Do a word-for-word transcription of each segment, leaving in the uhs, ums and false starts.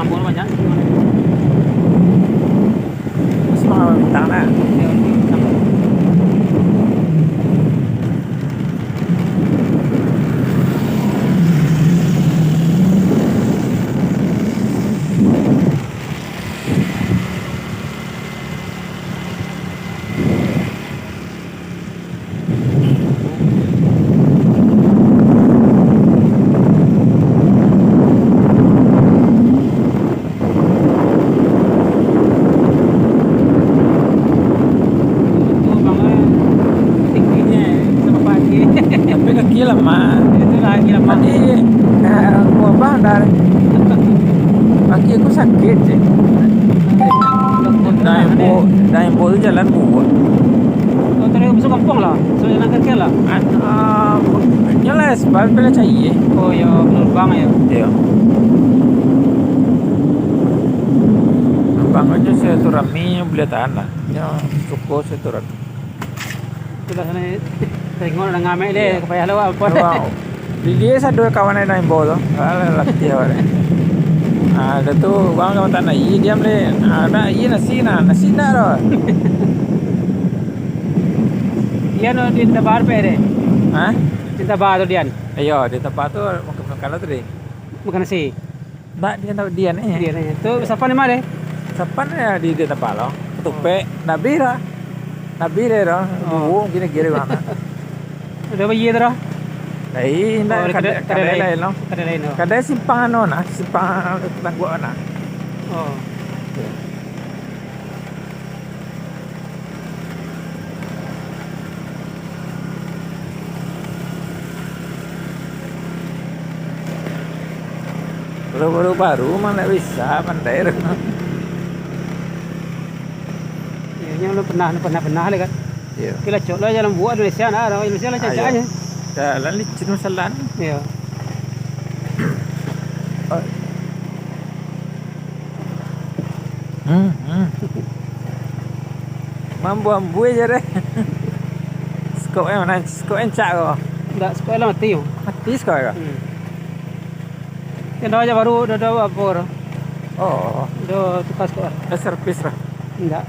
Buang banyak. Semangat bintang nak. Ya, bintang. Tapi kaki lamah. Tadi, eh, aku abang dah, kaki aku sakit je. Dari Imbo, dari Imbo tu jalan buat. Oh, tadi masuk kampung lah. Masuk jalan kaki lah. Nyo lah, sebab pala cai. Oh, ya, penerbang ya. Iya. Abang aja silaturahmi buliah tahan lah. Nyo suko silaturahmi. Itulah sana. Tengok lah ngamek deh, iya. Kapayah lah, apa. Wow. Di dia satu kawan yang Imbo tu. Alah, latih awak ni. Ah, dah tu, bang kawan tak nak, iya diam deh. Ah, nak, iya nasi nah, nasi nak tu. Dian di tempat apa deh? Hah? Di tempat tu Dian. Iyo, di tempat tu makan, makan lah tadi. Makan nasi. Ndak, Dian tahu Dian, eh. Dian, eh. Tu, iya. Sapan di mana? Sapan ya di, di tempat lo. Ketupek, oh. Nabi dah. Nabi dah dah. Oh. Buang gini-gini bang. Udah bayar tu dah? Lain, ndak, oh, kadai, kadai, kadai lain, lain lo. Kadai lain lo. Kadai simpang anu nah, simpang Tangguak nah. Oh. Iya. Baru-baru baru mah ndak bisa pandai tu. Iyo, nyo alun pernah, pernah, pernah lah kan. Iyo. Kila cok lah jalan buat Indonesia nah, Indonesia lah cacak aja. Jalan licin masalah ni. Iyo. Oh. Hmm, hmm. Mambuih-ambuih je deh. Skop eh, mana skop eh, cak ko? Ndak, skop lah mati. Mati skop ko? Hmm. Yang dah aja baru, dah, dah apa ko? Oh. Dah tukar skop. Dah servis lah. Ndak.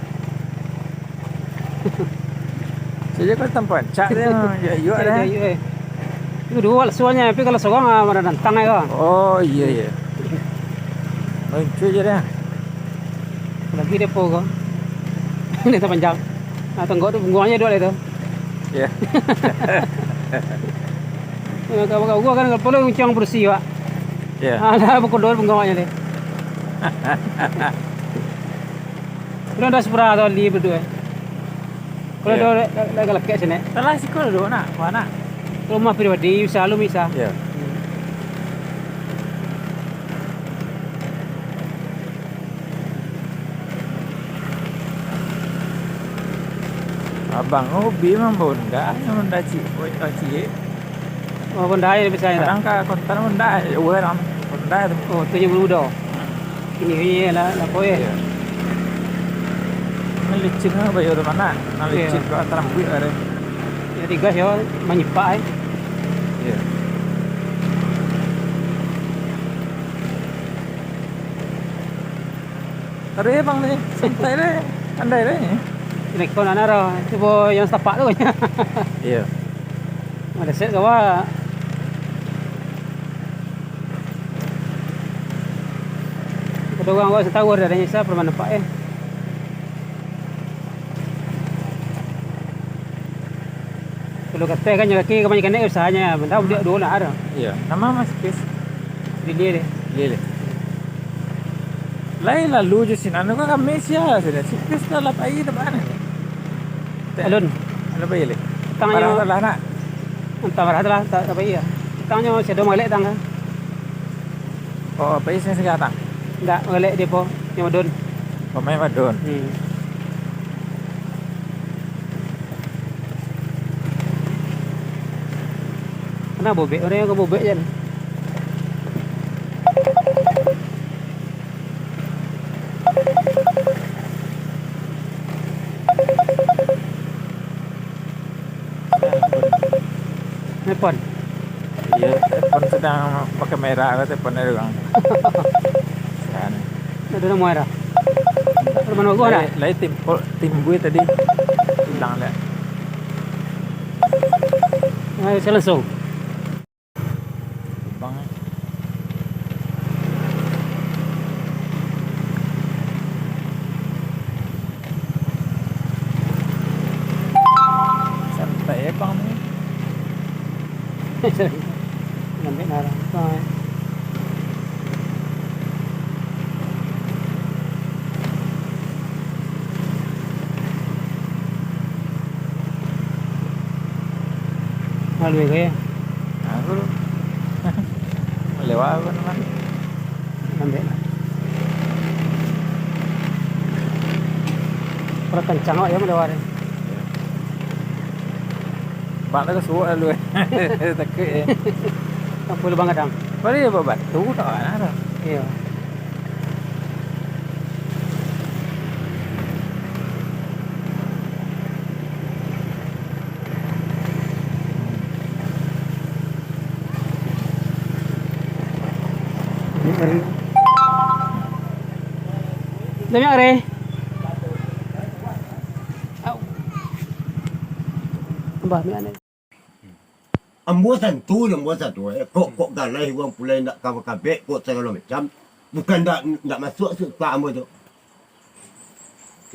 Sajo kan tampak cak dia, yuak-yuak dah. Yuak-yuak, eh. Itu dua lah suanya, tapi kalau sorang, ah, mana nantang ai ko. Oh, iya, iya. Lucu je dah. Lagi depo ko. Ini tak panjang. Ah, tenggok tu bungkuangnyo dua lah tu. Iya. Ya, kalau gua kan kalau perlu uncang bersih, Pak. Iya. Ah, dah berkedor bungkuangnyo ni. Udah ada sepura atau li berdua. Kalau iya. Dah, dah, dah lekek sini. Salah siko dulu nak, wah nak. Rumah pribadi, bisa lu bisa. Iya. Abang hobi mah Honda, Honda ciek, Honda ciek. Oh, Honda aja bisa ya? Kadang ka kontan Honda, aware Honda tu. Oh, tu yang mudo. Ini ye lah, lah ko ye. Iya. Ini licin lah, bayo tu mana? Nah, iya. Licin kok, tarambuik ada. Ya, tiga yo, manyipak ai. Iya. Taruih bang ni, santai deh, pandai deh. Ini kau nak naro, cubo yang setapak tu. Iya. Ada set kawa. Kada urang awak satahu ada nyisa pernah nampak eh. Kalau kata kan kaki kebanyakan naik usahanya, benda budak dua nak ada. Iya, nama Mas Pis? Dia dia deh. Dia deh. Lai lalu je sinan tu kan kami sia sudah. Si Pis dah lah pai tempat ni. Alun. Alun pai leh. Tangannya. Parah lah nak. Entah parah lah, tak tak pai ya. Tangannya si ada molek tangga. Oh, apa isi sekarang? Ndak, ngelek dia po, yang madon. Pemain madon. Hmm. Kenapa bobek? Orang yang bobek je. Telepon. Iya, telepon sedang pakai merah lah telepon dari orang. Kan. Ado namo dah. Ado mano gua dah. Lai, lai tim, oh, tim gue tadi ilang dah. Ayo, saya langsung. Bang, eh. Santai, eh, bang ni. Lambek narang. Bang, eh. Malu ko yo. Aku lewat apa nama? Lambek lah. Kalau kencang awak yo malewat. Pak tu suok lalu, eh. Takut, eh. Apa lubang kadang? Paling dapat batu tak ada. Iyo. Banyak, Re. Au. Tambah minyak ni. Ambo santu, ambo santu, eh. Kok, kok galeh urang pulai ndak kabek-kabek, kok sagalo macam. Bukan ndak, ndak masuak suka ambo tu.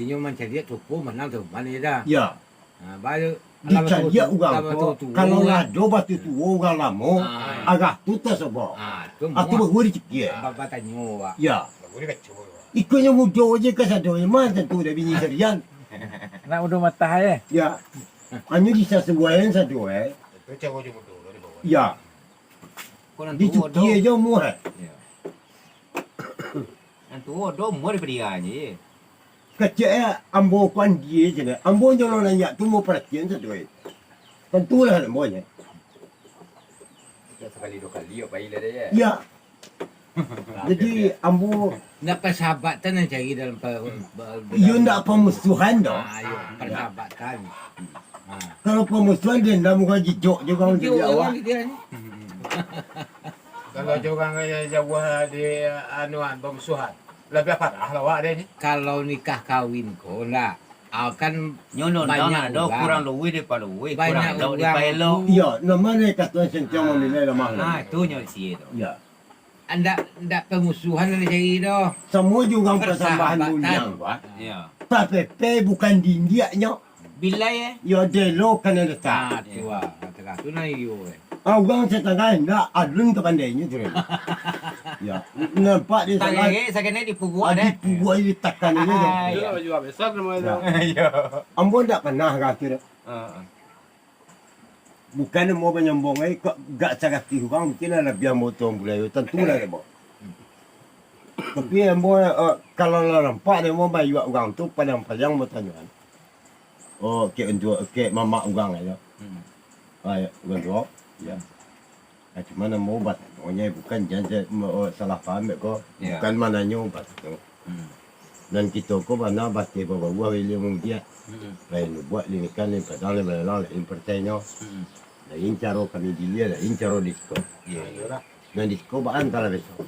Inyo mancaliak toko manang tu, mano yo dah? Ya. Ha, baru dicaliak urang tu, kalau lah ado batutuo urang lamo, ah, arah tu tasobok. Ah, tu baru dicaliak. Ba-, batanyo awak. Ya. Ikutnyo mudo je kasadonyo, mah tantu dah bini sarian. Nak mudo matah, eh? Ya. Hanyo disasuaian sajo, eh. Itu caro jo mudo tu dibawa. Ya. Kok nan tuo do? Dicuci aja umur, eh. Ya. Nan tuo do umur dipadiaanyo je. Kecek, eh, ambo ko Andi je, nah. Ambo nyo lo nanyak tu mau paratian sajo, eh. Tantulah ambo nyo. Sakali duo kali, yo, pai lah dia, ya? Ya. Jadi, ambo ndak persahabatan nan cari dalam pa-, ba-, iyo, dalam ndak pamusuhan doh. Ah, iyo, persahabatan. Ah. Kalau pamusuhan, dia ndak mungkin jijok juga. Jijok jadi juga awak. Kalau jo urang jauah di, anuan, pamusuhan, labiah parah lah awak deh ni. Kalau nikah kawin ko, ndak. Ah, kan nyono banyak urang. Kurang luwih daripada luwih, kurang elok daripada elok. Iyo, nan mano kato sentiang mamilih lamah. Ah, tu nyo isi tu. Iyo. Ndak, ndak pamusuhan nan dicari doh. Samo jo urang pasambahan bujang, Pak. Iyo. Tapepe bukan dindiaknyo. Bilai, eh? Yo, delo kana datang. Ah, tu ah. Tangah tu nah iyo, eh. Ah, urang satangah indak, alun ka pandainyo tu. Yo. Nampak dia salah. Sakene dipuguak, eh? Dipuguak, ditakan aja. Ah, iyo. Iyo. Ambo ndak panah ka tu doh. Ah, ah. Bukan ambo manyombong ai, kok gak saratuih urang, mungkin lah labiah ambo tu ambo lai, tantu lah ambo. Tapi ambo, eh, kalau lah nampak dek ambo mayuak urang tu, padang-padang batanyoan. Oh, kek untuak, kek mamak urang ajo. Hmm. Ah, ya, urang tu, ya. Hmm. Ah, cuman ambo batanyo, bukan jan sa-, ma-, oh, salah paham dek ko. Ya. Bukan mananyo batanyo. Hmm. Nan kito ko bana bateh babaruah ilia mamudiak. Hmm. Lain buek linikan, lain padang, lain balalang, lain paratinyo. Hmm. Lain caro kami dilia, lain caro di siko. Iya, iyolah. Nan di siko baan kalau besok.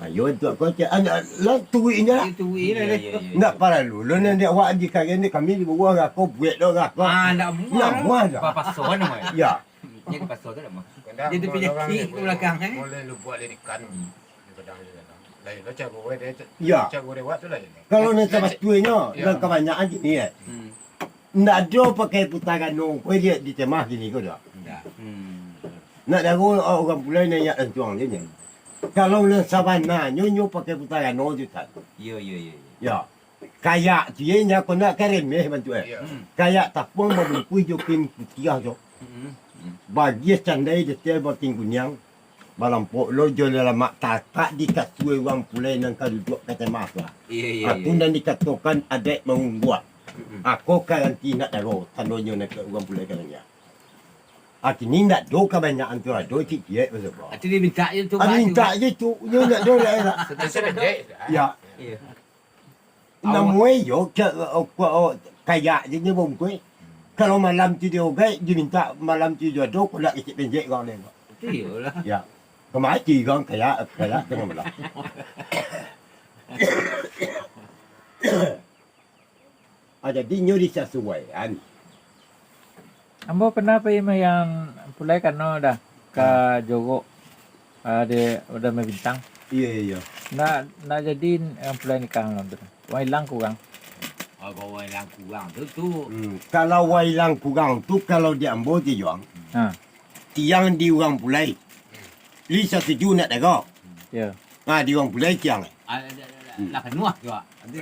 Ayo, tu aku cek, ah, lah, tuiknyo lah. Iya, tuiknyo lah. Iya, iya, iya. Ndak paralu. Lo nan di awak di kalian ni, kami di bawah gako, buek do gako. Ah, ndak muah. Ndak muah dah. Papaso kan, Mak? Ya. Jadi paso tu ndak muah. Dia tu penyakit ke belakang, eh? Mulai lu buek linikan. Di padang di dalam. Lain lo caro dia, ya. Caro dia buat tu lain. Kalau nan sabatuanyo, ya, nan kabanyakan gini, eh. Hmm. Ndak ado pakai putaran no, kau lihat di temah gini ko dah. Ndak. Hmm. Nak daro, ah, urang pulai naiak lantuang je nyo. Kalau nan sabananyo nyo pakai putaran no tu, Tan. Iyo, iyo, iyo, iyo. Ya. Kayak tu ye nyo ko nak karemeh bantuak, eh. Iyo. Hmm. Kayak tapuang babungkuih jo kain putiah tu. Hmm. Hmm. Bagiah candai detel batin kuniang. Balampok lo jo lalamak tatak di kasua urang pulai nan ka duduak ka temah tu lah. Iyo, iyo, iyo. Itu nan dikatokan adaik maungguak. Mm-mm. Ako karanti nak daro, tandonyo nak urang pulai ka nanya. Kini ndak do kabanyakan tu ado ciek-ciek masa ko. Ati dimintak je tu. Ah, mintak je tu. Nyo ndak do lah. Sedang-sedang. Ya. Iyo. Namuai yo, ka-, o-, ko-, o-, kayak je nyo bungkuih. Kalau malam tu dia ogai, dia minta malam tu dia ado, ko nak kecek penjek kau ni. Iyolah. Ya. Kemati kau kayak, kayak tengah malam. Ah, jadi nyo disasuaian. Ambo pernah pai mayang pulai kano dah ka Jorok, ah, di Udan Bintang. Iyo, iyo, iyo. Ndak, ndak jadi, eh, pulai nikah malam tu. Wang ilang kurang. Oh, kalau wang ilang kurang tu, tu. Hmm, kalau wang ilang kurang tu, kalau di ambo ti, Juang, Ha. tiang di urang pulai. Li satuju nak dago. Yo. Ha, di urang pulai tiang. Ah, lah, lah, lah, Hmm. lah panuah juo.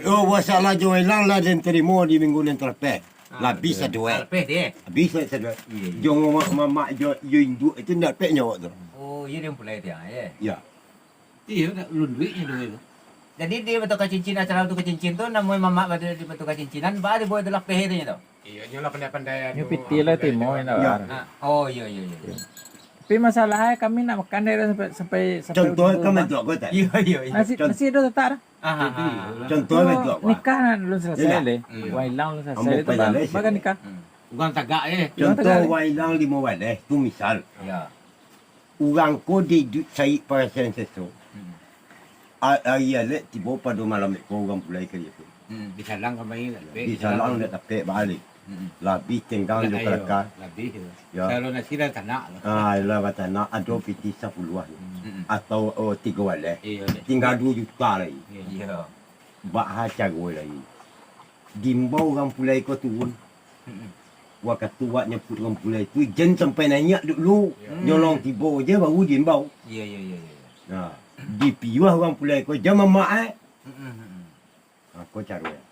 Oh, masalah jo wang ilang lah den tarimo di minggu nan talapeh. Ah, Labih betul. sado, eh. Ah, lapeh deh. Habis lah sado. Iya, iya. Jo mamak, mamak jo, jo induak itu ndak pek nyo awak tu. Oh, iyo, di urang pulai tiang, yo. Ya. Iyo, nak lunduiknyo dulu tu. Jadi, di batuka cincin, acara batuka cincin tu, namonyo mamak batu, di batuka cincinan, ba di bawah tu lapeh itu nyo tu? Iyo, nyo lah pandai-pandai Nyo anu, pitih lah ampun timo lah, indak yo. lah. Ah, oh, iyo, iyo, iyo. Tapi masalahnya kami nak makan dari sampai, sampai, sampai Contoh ujung kan rumah. Bantuak ko tadi. Iyo, iyo, iyo. Nasi, Contoh. nasi dah tatak dah. Ah, ah, ah, ah. Contoh Yo, bantuak ko. Nikah nak dulu selesai Iyolah. deh. Iyo. Wang ilang dulu selesai Ambo deh tu, payah bang. leh, Makan sih. nikah. Hmm. Urang tagak, eh. Urang Contoh tagak, eh. wang ilang limo baleh, tu misal. Ya. Urang ko di du-, cari parasaian seso. Hmm. A-, ari alek tibo pado malam iko urang pulai ka dia tu. Hmm, disalang kamari, tak dapek. Disalang dak dapek balik. Hmm. Labih tenggang Lah, jo iyo, kalaka. labih tu. Ya. Kalau nasi dah tanak lah. Ah, lah batanak, ado pitih sapuluah ni. Hmm. Atau, oh, tigo baleh. Iyo, dak Tinggal cukup. duo juta lai. Iyo. Iyo. Baa caro lai. Diimbau urang pulai ko turun. Mm-mm. Wakatu awak nyampuik urang pulai tu, jan sampai naiak dulu. Yo. Nyolong tibo je baru diimbau. Iyo, iyo, iyo, iyo. Nah, dipiyuah urang pulai ko, jan mamak, eh. Mm-mm, mm-mm. Ha, ko caro, eh.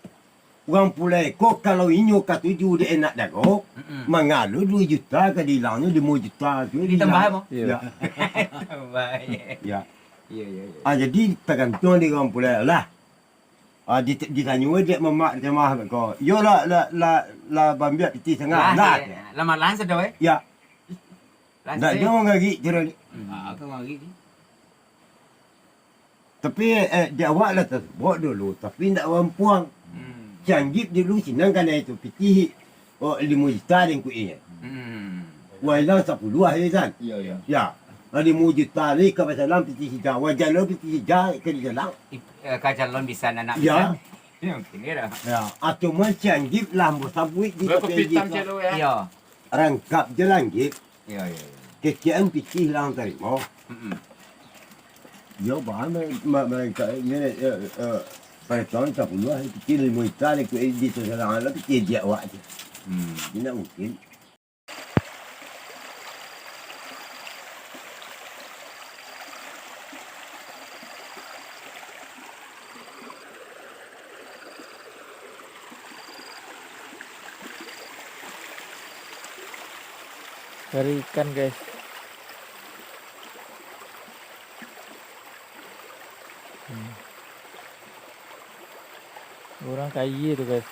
Urang pulai ko, kalau inyo katuju dek enak dago, Mm-mm. mangalo duo juta ka diilangnyo limo juta tu Ditambah diilang. apo? Iyo. Ya. Tambah, yo. Ya. Iyo, iyo, iyo. Ah, jadi tagantuang di urang pulai lah. Ah, di-, ditanyo dek mamak di rumah ko. Iyo lah, lah, lah, lah baambiak pitih sangah. Lah, Lah. iyo. Lah malah sado, eh? Ya. Lah Ndak se- ado manggarik caro ni. Hmm. Ah, ka manggarik ni. Tapi, eh, di awak lah tasabok dulu, tapi ndak rampuang. Hmm. Cianjip dulu sinan kanai tu pitih. Oh, limo juta deh kuiknyo. Hmm. Wang ilang sapuluah je, San. Iyo, iyo. Ya. Limo juta ni ka basalang pitih sija. Wang jalo pitih sija ka disalang. Ip-, eh, ka calon bisan anak Ya. bisan. Ya, mungkin dia dah. Ya, ah, cuma si Anggip lah ambo sabuik di Berapa tapi pitam Anggip calo, ya? Iyo. Rangkap je lah Anggip. Iyo, iyo, iyo. Kekian pitih lah ang tarimo. Mm-mm. Yo, bahan ma-, ma-, mereka ni, eh, eh, pada tahun sapuluah, pitih limo juta ni, ku edit tu salah, alah pitih dia awak tu. Hmm. Tidak mungkin. Cari ikan, guys. Hmm. Urang kaya tu, guys.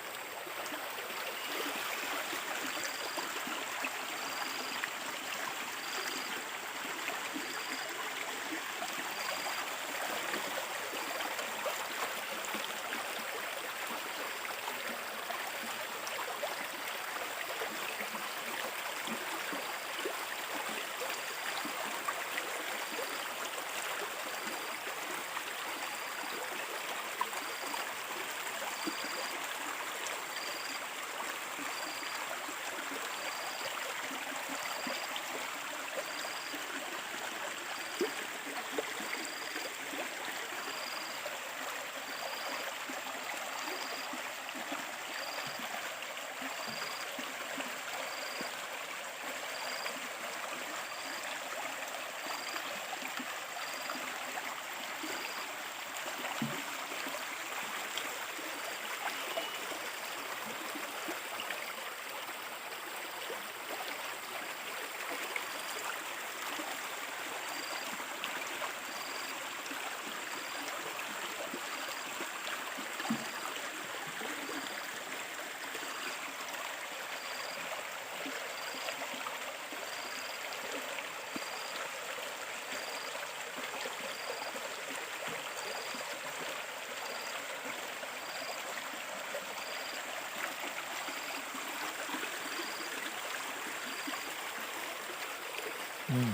Hmm.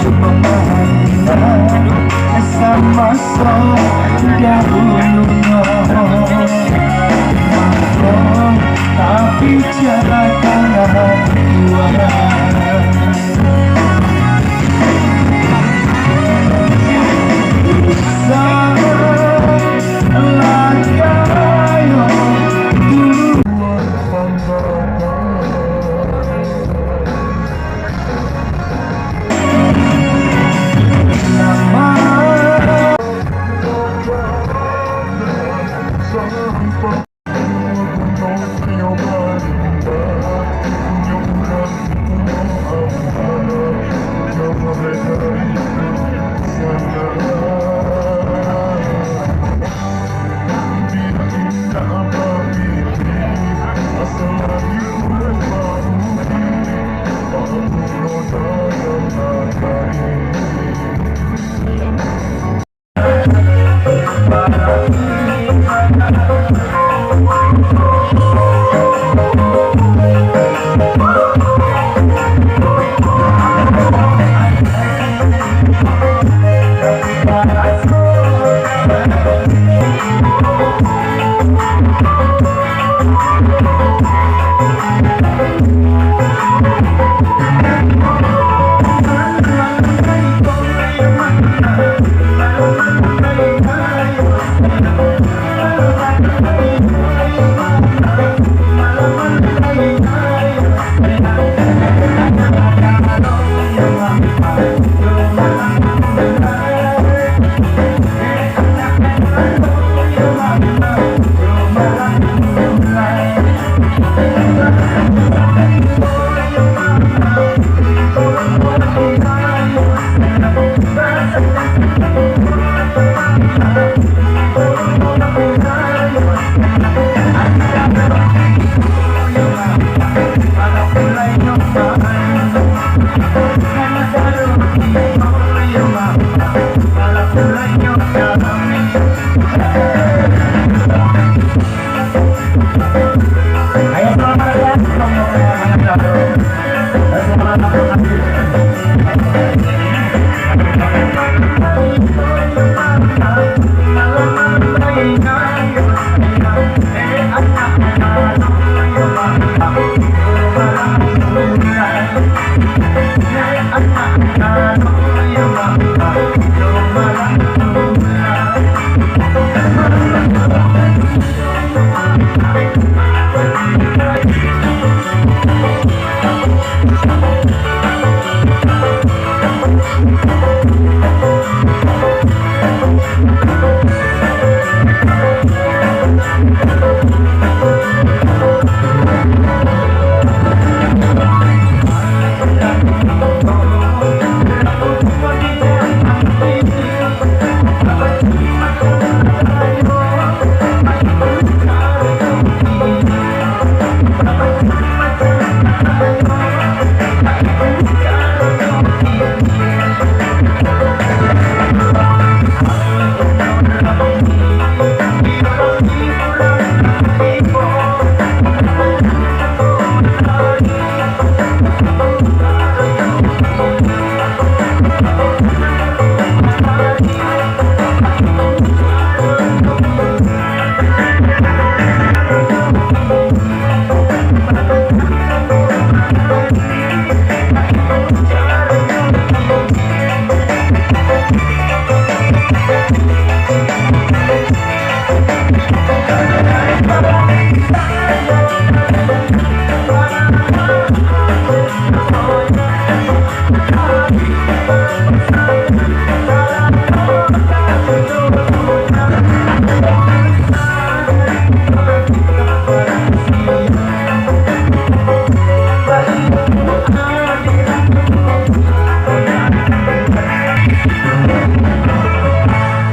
Mamaafkan samaso dahulunyo, tapi jangan pernah juara. Usah lagi ayo dulu.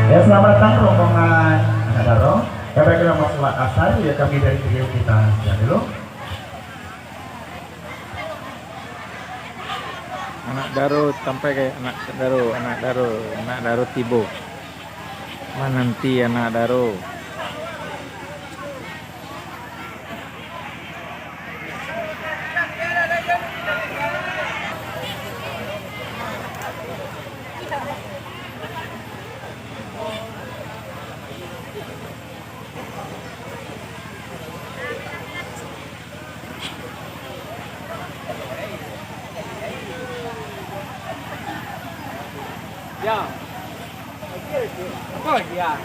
Ya, selamat datang rombongan anak daro. Kami kira masalah asal, ya, kami dari trio kita. Ya, dulu. Anak daro sampai ka anak daro, anak daro, anak daro tibo. Mananti anak daro. Ya. Apa lagi ya?